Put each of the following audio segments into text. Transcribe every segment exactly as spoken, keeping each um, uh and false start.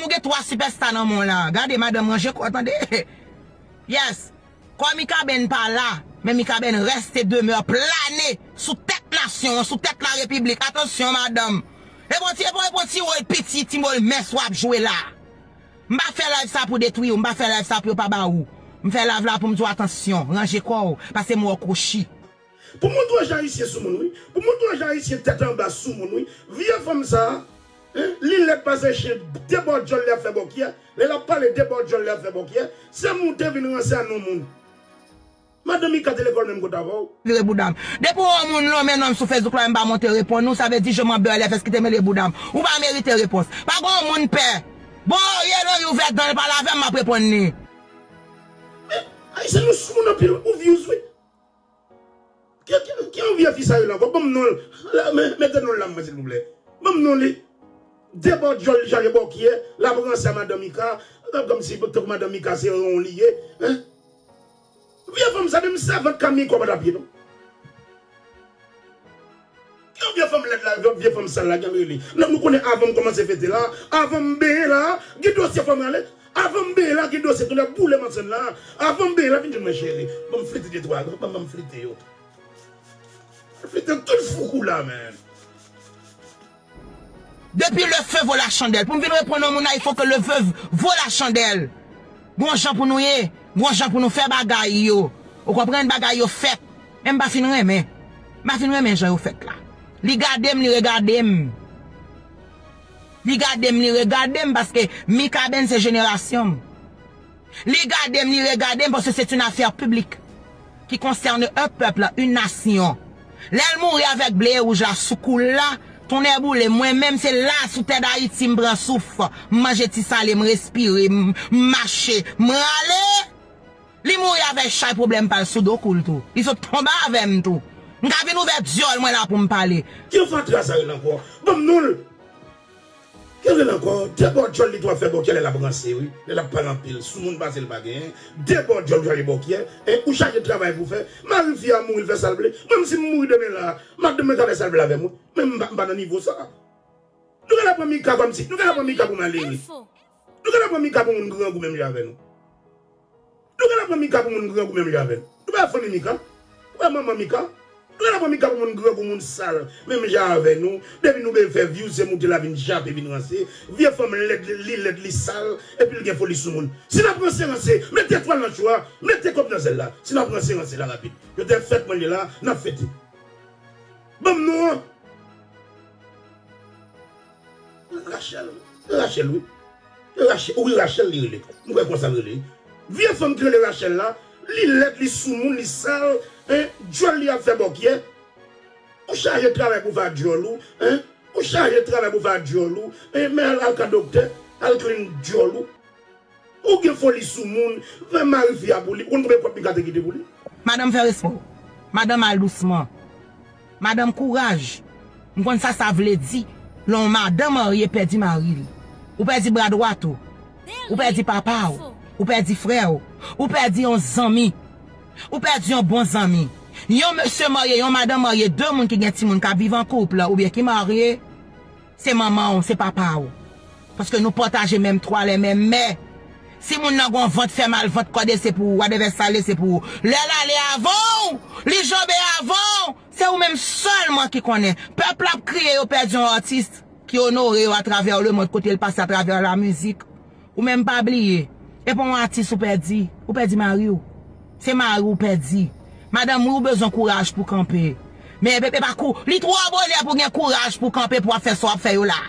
Nou gen twa sipèsta nan mond la. Gade, madanm, ranje kò w, tande. Yes. Kò Mikaben pa la, men Mikaben reste demeure plane sou tèt nasyon an, sou tèt larepiblik. Atansyon, madanm. E bon ti, e bon, e bon ti wòl piti, ti wòl mès w ap jwe la. M pa fè live sa pou detwi w, m pa fè live sa pou yo pa ba ou. M fè live la pou m di w atansyon, ranje kò w, paske m wè w kwochi. Pou montre w jan Ayisyen sou moun, wi. Pou montre w jan Ayisyen tèt anba sou moun, wi. Vye fanm sa, hein, li lèd pase chen, de bò djòl li ap fè bòkyè. Lè l ap pale de bò djòl li ap fè bòkyè. Se moute vin ranse a non moun. Madan Mika te lekòl menm kote avè w? Vire bouda m. Depi w wè yon moun lonmen non m sou Facebook la, m pa monte reponn ou, sa vle di je m'en bats les fesses ki te mele bouda m. Ou pa merite repons. Pa gen yon moun pè. Bon, ye non, li ouvè dan l pale avè m, m ap reponn li. Men, Ayisyen nou sou moun anpil, ou views, wi. Ki, ki, ki yon vye fi sa rele ankò? Ban m non l. La, men, mete non l la, mwen, silvouplè. Ban m non li. De bò djòl li chaje bòkyè, l ap ranse a madan Mika, l ap kòmsi tankou madan Mika se ron li ye, hein? Vye fanm sa, menm sèvant ka mi kò pa t ap ye, non. Ki yon vye fanm lèd la, vye, vye fanm sal la, ki jan l rele? Non, nou konnen avan m kòmanse fete la, avan m benyen la, gen dosye fò m rale. Avan m benyen la, gen dosye, tonnè boule m ansanm la. Avan m benyen la, vin jwenn mwen cheri. Ban m flite de twa, ban, ban m flite yo. Flite tout foukou la, man. Depuis le feu vaut la chandelle. Pou m vin reponn yon moun la, il faut que le feu vaut la chandelle. Gon jan pou nou ye, gon jan pou nou fè bagay yo. Ou konprann, bagay yo fèt. Men m pa fin renmen. M pa fin renmen jan yo fèt la. Li gade m, li regade m. Li gade m, li regade m, paske Mikaben se jenerasyon m. Li gade m, li regade m, paske c'est une affaire publique qui concerne un peuple, une nation. Lè l mouri avèk ble e wouj la sou kou l la, tonnè boule, mwen menm se la sou tè Dayiti m pran souf, m manje ti sale, m respire, m, m mache, m rale. Li mouri avèk chay pwoblèm pa l sou do kou l tou. Li sot tonbe avè m tou. M ka vin ouvè dyòl mwen la pou m pale. Ki fatra sa rele ankò? Ban m non l. Ki rele ankò? De bò dyòl li tou ap fè bòkyè lè l ap ranse, wi. Lè l ap pale anpil. Sou moun pase l pa genyen. De bò dyòl li chaje bòkyè. En, ou chaje travay pou fè. Mari fi a mouri, l fè sa l vle. Mwen menm si m mouri demen la, madanm mwen ka fè sa l vle avè m, wi. Men m pa, m pa nan nivo sa. Nou genlè pran Mika kòmsi, nou genlè pran Mika pou malere. Nou genlè pran Mika pou moun grangou menm jan avè nou. Nou genlè pran Mika pou moun grangou menm jan avè nou. Nou pa fanmi Mika. Ou pa manman Mika. Nou genlè pran Mika pou moun grangou, moun sal menm jan avè nou. Depi nou bezwen fè views, se moute l ap vin jape, vin ranse. Vye fanm lèd, li lèd, li sal, epi l gen foli sou moun. Si n ap ranse, ranse, mete etwal nan tchou a, mete kòb nan zèl la. Si n ap ranse, ranse la rapid. Yo te fèt mwen ye la, n ap fete. Ban m non an. Rachel. Rachel, wi. Rachel, wi, Rachel li rele. M kwè konsa l rele. Vye fanm ki rele Rachel la, li lèd, li soumoun, li sal, en, dyòl li ap fè bòkyè. Ou chaje travay pou fè a dyòl ou, en. Ou chaje travay pou fè a dyòl ou, en, men al, al ka doktè, al clean dyòl ou. Ou gen foli sou moun, fè mari fi a pou li. Ou konn konbyen kòb Mika te kite pou li? Madanm, fè respè w. Madanm, al dousman. Madanm, kouraj. M konn sa sa vle di lè yon madanm marye pèdi mari l. Ou pèdi bra dwat ou. Ou pèdi papa w. Ou pèdi frè w. Ou pèdi yon zanmi. Ou pèdi yon bon zanmi. Yon mesye marye, yon madanm marye, de moun ki gen timoun k ap viv an koup, oubyen ki marye, se manman w, se papa w. Paske nou pataje menm twal e menm mè. Si moun nan gon vant fè mal, vant kòde se pou ou, whatever sa l ye se pou ou. Lè l ale avan w, li janbe avan w, se ou menm sèlman ki konnen. Pèp la ap kriye yo pèdi yon atis ki onore yo atravè lemonn kote l pase atravè lamizik. Ou menm pa bliye, e pa yon atis ou pèdi, ou pèdi mari w. Se mari w pèdi. Madanm, wi, ou bezwen kouraj pou kanpe. Men e pa kou, li twò bonè pou gen kouraj pou kanpe pou w ap fè sa w ap fè yo la.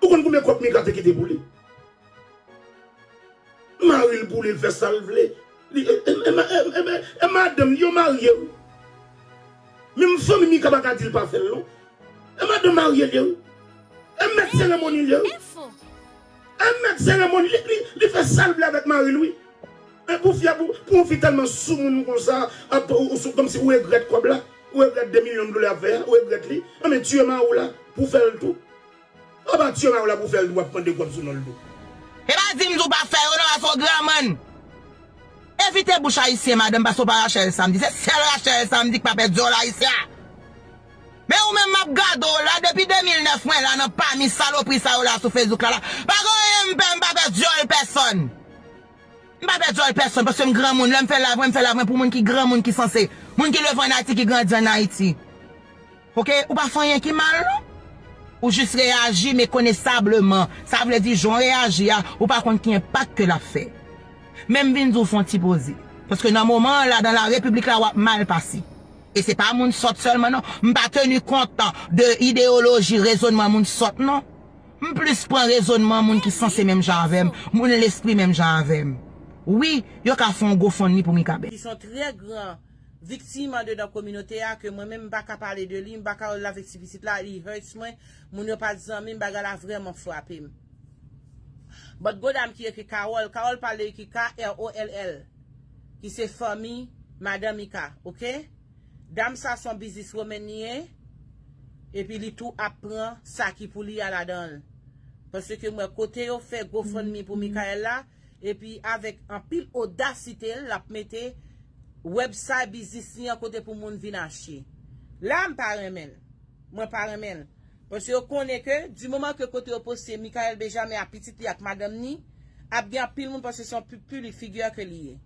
Ou konn konbyen kòb Mika te kite pou li? Mari l pou li, l fè sa l vle. Li, e, e, e, e, e, e madanm li yo marye, wi. Menm fanmi Mika pa ka di l pa fè l, non. E madanm marye li ye, wi. E mèt seremoni li ye, wi. E mèt seremoni, li, li, li fè sa l vle avèk mari l, wi. E pou fi a, pou, pou yon fi tèlman soumoun konsa, ap, ou, ou, kòmsi ou regrèt kòb la, ou regrèt de milyon dola ap fè a, ou regrèt li. Anben, tiye mari w la, pou fè l tou. Ou pa tiye mari w la pou fè l tou, w ap mande kòb sou non l tou. E pa di m di w pa fè yo non, paske w granmoun. Evite bouch ayisyen, madanm, paske w pa Rachel Samdi. Se sèl Rachel Samdi k pa pèdi dyòl ayisyen an. E ou menm m ap gade w la, depi de mil nèf mwen la nan pami salopri sa yo la sou Facebook la la. Pa gen anyen m pè, m pa pè dyòl pèsonn. M pa pè dyòl pèsonn, paske m granmoun. Lè m fè live mwen, m fè live mwen pou moun ki granmoun, ki sanse. Moun ki leve ann Ayiti, ki grandi ann Ayiti. Oke? Ou pa fè anyen ki mal, non. Ou jis reyaji mekonesableman. Sa vle di, jan w reyaji a, ou pa konn ki enpak ke l ap fè. Men m vin di w fè yon ti poze. Paske nan moman an la, dans la République la, w ap mal pase. E se pa moun sòt sèlman, non. M pa teni kont de ideyoloji, rezònman moun sòt, non. M plis pran rezònman moun ki sanse menm jan avè m, moun lespri menm jan avè m. Wi, yo ka fè yon GoFundMe pou Mikaben. Ki se yon trè gran viktim andedan kominote a, ke mwen menm m pa ka pale de li, m pa ka wè l avèk ti pitit la, li hurts mwen, moun yo pa t zanmi m, bagay la vrèman frape m. But gwo dam ki ekri Carole, Carole pale ki K R O L L, ki se fanmi madan Mika, oke? Dam sa se yon bizniswoman li ye, epi li tou ap pran sa ki pou li a ladan l. Paske m wè kote yo fè GoFundMe pou Michael la, epi avèk anpil odasite l, l ap mete website biznis li an kote pou moun vin achte. La, m pa renmen l. Mwen pa renmen l. Paske yo konnen ke, di moman ke kote yo poste Michael Benjamin ak pitit li ak madanm ni, ap gen anpil moun paske se yon pi, pi li figure ke li ye.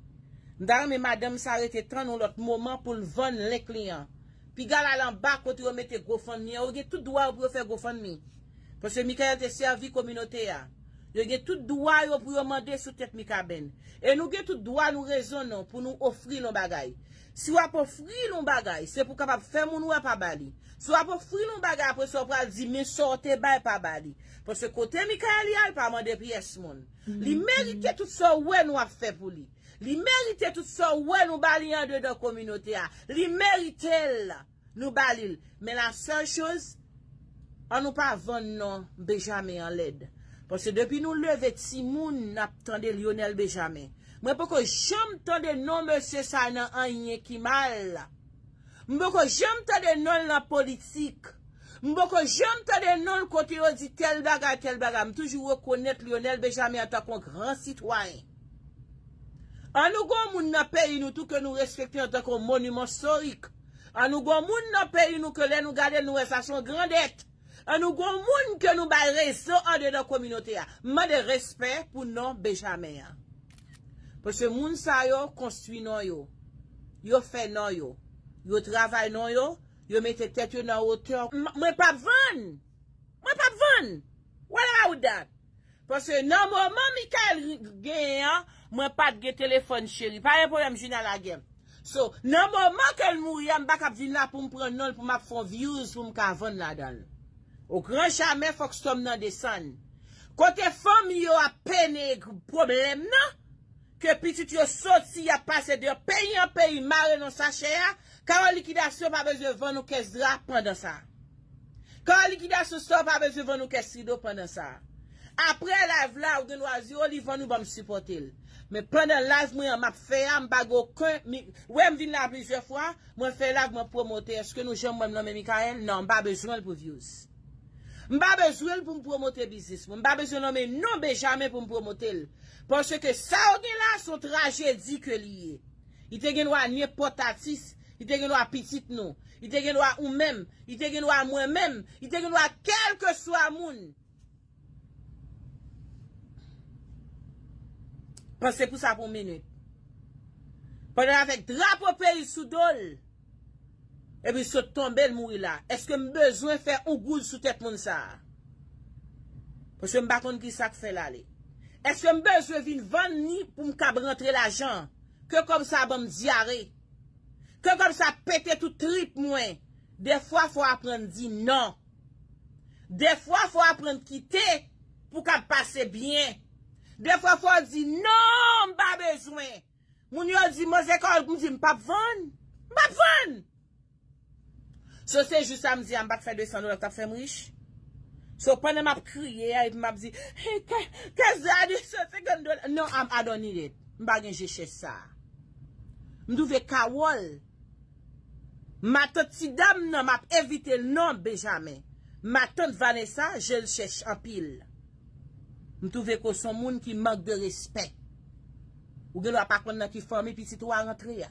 M ta renmen madanm sa rete tann yon lòt moman pou l vann link li an. Piga l al anba kote yo mete GoFundMe an, yo gen tout dwa yo pou yo fè GoFundMe. Paske Michael te sèvi kominote a. Yo gen tout dwa yo pou yo mande sou tèt Mikaben. E nou gen tout dwa nou rezon nou pou nou ofri l yon bagay. Si w ap ofri l yon bagay, se pou w kapab fè moun wè pa ba li. Si w ap ofri l yon bagay, apre sa w pral di, men sa w te bay pa ba li. Paske kote Michael ye a, li pa mande pyès moun. Li merite tout sa w wè nou ap fè pou li. Li merite tout sa w wè nou ba li andedan kominote a. Li merite l. Nou ba li l. Men la seule chose, an nou pa vann non Benjamin an lèd. Paske depi nou leve timoun, n ap tande Lionel Benjamin. Mwen poko janm tande non mesye sa nan anyen ki mal. M poko janm tande non l nan politik. M poko janm tande non l kote yo di tèl bagay, tèl bagay. M toujou rekonèt Lionel Benjamin antanke yon gran sitwayen. An nou gon moun nan peyi nou tou ke nou respekte antanke yon moniman istorik. An nou gon moun nan peyi nou ke lè nou gade l, nou wè sa se yon grandèt. An nou gon moun ke nou bay rezon andedan kominote a. M mande respè pou non Benjamin an. Paske moun sa yo konstwi non yo. Yo fè non yo. Yo travay non yo. Yo mete tèt yo nan wotè. M- mwen p ap vann. Mwen p ap vann. What about that? Paske nan moman Michael genyen an, mwen pa t gen telefòn cheri. Pa gen pwoblèm, Jina lagè m. So, nan moman ke l mouri a, m pa k ap vin la pou m pran non l, pou m ap fè yon views, pou m ka vann ladan l. O gran jamè, fòk sòm nan desann. Kote fanmi yo ap pene pwoblèm nan, ke pitit yo soti, y ap pase de peyi an peyi, mare nan sachè a, Carole Likidasyon pa bezwen vann yon kès dra pandan sa. Carole Likidasyon Store pa bezwen vann yon kès rido pandan sa. Apre live la, ou gen dwa di, o, li vann, ou ban m sipòte l. Men pandan live mwen an, m ap fè a, m pa gen okenn, mi- wè m vin la plizyè fwa, mwen fè live, mwen pwomote. Èske nou janm wè m nan men Michael? Non, m pa bezwen l pou views. M pa bezwen l pou m pwomote biznis mwen. M pa bezwen nonmen non Benjamin pou m pwomote l. Paske sa yo gen la, se yon trajedi ke li ye. Li te gen dwa nenpòt atis. Li te gen dwa pitit nou. Li te gen dwa ou menm. Li te gen dwa mwen menm. Li te gen dwa kèlkeswa moun. Panse pou sa pou yon minit. Pandan l avèk drapo peyi sou do l, epi sot tonbe, l mouri la. Èske m bezwen fè yon goud sou tèt moun sa a? Paske m pa konn ki sa k fè l ale. Èske m bezwen vin vann ni pou m kab rantre lajan? Ke kòb sa ban m dyare. Ke kòb sa pete tout trip mwen. Defwa fò w aprann di non. Defwa fò w aprann kite pou w kab pase byen. Defwa fò w di non, m pa bezwen. Moun yo di, manzè Carole, m di, m p ap vann. M p ap vann. So, se jou sa m di a, m pa t fè de san dola k t ap fè m rich. So, pandan m ap kriye a, epi m ap di, "Hey, ke, ke zadi se senkant dola." Non, I'm- I don't need it. M pa gen je chèch sa. M twouve Carole, matant ti dam nan, m ap evite l non Benjamin. Matant Vanessa, je l chèch anpil. M twouve ke w se yon moun ki mank de respè. Ou gen dwa pa konn nan ki fanmi pitit ou a rantre a.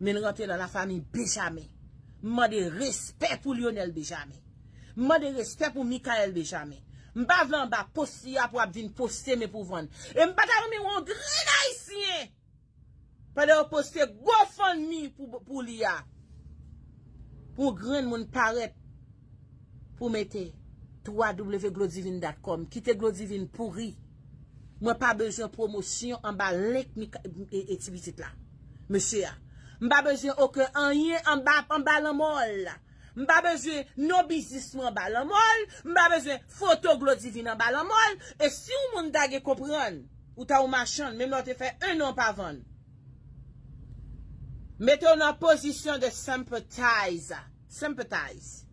Men l rantre nan lafanmi Benjamin. M mande respè pou Lionel Benjamin. M mande respè pou Michael Benjamin. M pa vle anba post li a pou ap vin poste men pou vann. E m pa ta renmen wè yon grenn ayisyen pandan yo poste GoFundMe pou, pou li a. Pou yon grenn moun parèt pou mete twa w glodivin dot com. Kite Glodivin pouri. Mwen pa bezwen pwomosyon anba link Mika- e, e ti pitit la. Mesye a. M pa bezwen okenn anyen anba, anba lanmò l. M pa bezwen non biznis mwen anba lanmò l. M pa bezwen foto Glodivin anba lanmò l. E si yon moun ta gen konprann, ou ta yon machann, menm lè w te fè en an w pa vann. Mete w nan pozisyon de sympathize. Sympathize.